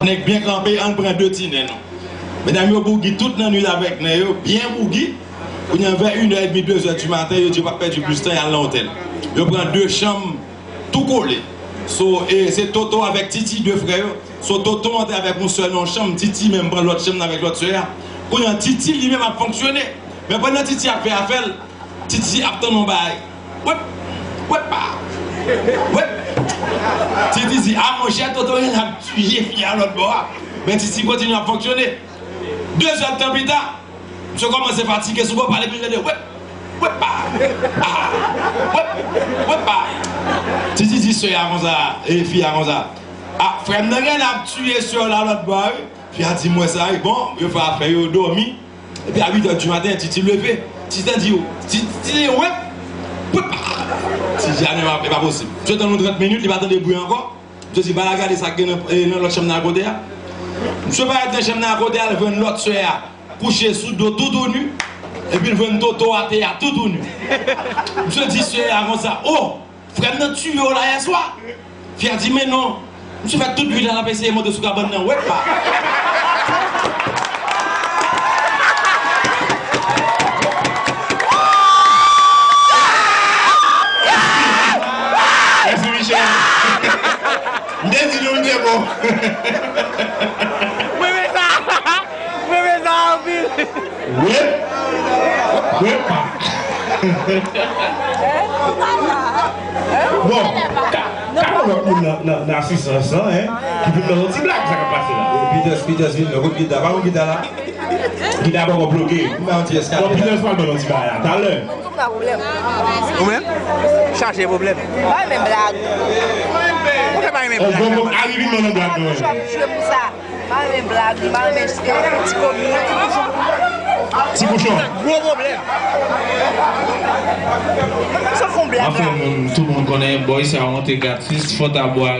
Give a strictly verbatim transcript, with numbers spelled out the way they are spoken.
Nèg byen kanpe, ann pran de ti nen nou. Medam yo bougi tout lannwit avèk nen yo, byen bougi. Kounye a, vè inè edmi, dezè di maten, yo di yo p ap pèdi plis tan, y al nan otèl. Yo pran de chanm tou kole. So, e, se Toto avèk Titi, de frè yo. So, Toto antre avèk yon sè nan yon chanm, Titi menm pran lòt chanm nan avèk lòt sè a. Kounye a, Titi li menm ap fonksyone. Men pandan Titi ap fè afè l, Titi ap tann yon bagay. Wèp! Wèp pa! Wèp! Titi di, a monchè, Toto genlè ap tiye fi a lòt bò a. Men Titi kontinye ap fonksyone. De zè d tan pita, misye kòmanse fatige, sou bò pale, epi l tande wèp! Wèp pa! Ah! Wèp! Wèp pa! Titi di sè a konsa, e fi a konsa, a, frè m nan genlè ap tiye sè w la lòt bò a, wi. Fi a di, m wè sa, wi. Bon, yo fè afè yo, yo dòmi. Epi a uit è di maten, Titi leve. Titi di, Titi, Titi, wèp! Wèp! Titi a, non, e pa posib. Misye tann yon trant minit, li pa tande bri ankò. Misye di, ba la gade sa k gen nan, e, nan lòt chanm nan akote a. Misye parèt nan chanm nan akote a, l jwenn lòt sè a kouche sou do toutouni. Epi l jwenn Toto atè a toutouni. Misye di sè a konsa, o! Frè m nan tiye w la yèswa. Fi a di, men non. Misye fè tout nuit la, l ap eseye monte sou kabann nan, wèp pa! Mèsi, Michel. M te di nou m te bon. Mwen renmen sa. Mwen renmen sa anpil. Wèp! Wèp pa! Bon, ka, ka yon lòt moun nan, nan, nan asistans lan, en, ki vin nan yon ti blag, sa k ap pase la. Peters, Peters vin nan, kot gita? Pa yon gita la? Gita poko bloke. M ba yon ti eskapit. Bon, Peters pral ban yon ti bagay la, talè. Ou menm? Chache pwoblèm. Pa renmen blag. Ou fè pa renmen blag. Bon, bon, Ari vin nan blag, non. Jwe pou sa. Pa renmen blag, pa renmen ti komi. Ti kouchon. Gwo pwoblèm. Sa fè yon blag la. Anfen, moun, tout moun konnen, boy, sa yon te gratis, fòt a bwa.